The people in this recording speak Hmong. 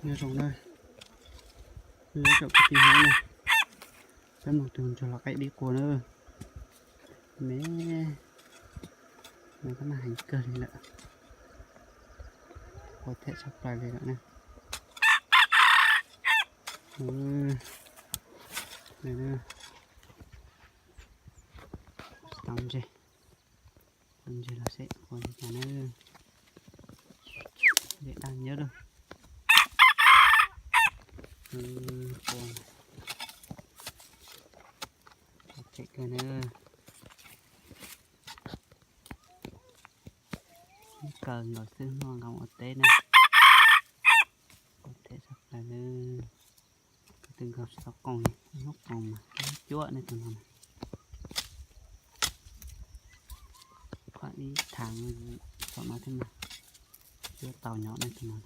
Nyob zoo na, ib tsoom kwv tij Hmoob na, peb mus tus ntsuag los qaib dib qua na. Me, nws kab nag heev kawg li lawm, qua them tshaj plaws li lawm na. Tau ntseg, tau ntseg los seb qua li cas na. Dej daj nyob lawm. Qua, qua them kawg na. Ib kaw nkaus xwb hnub nkaus ua teb na. Qua them tshaj plaws na. Tus twg nkaus tsis tau qoos, hnub qoos mas cuab nej tus no. Qhov ib thav saum no thiab mas, cuab tau nyob nej tus no.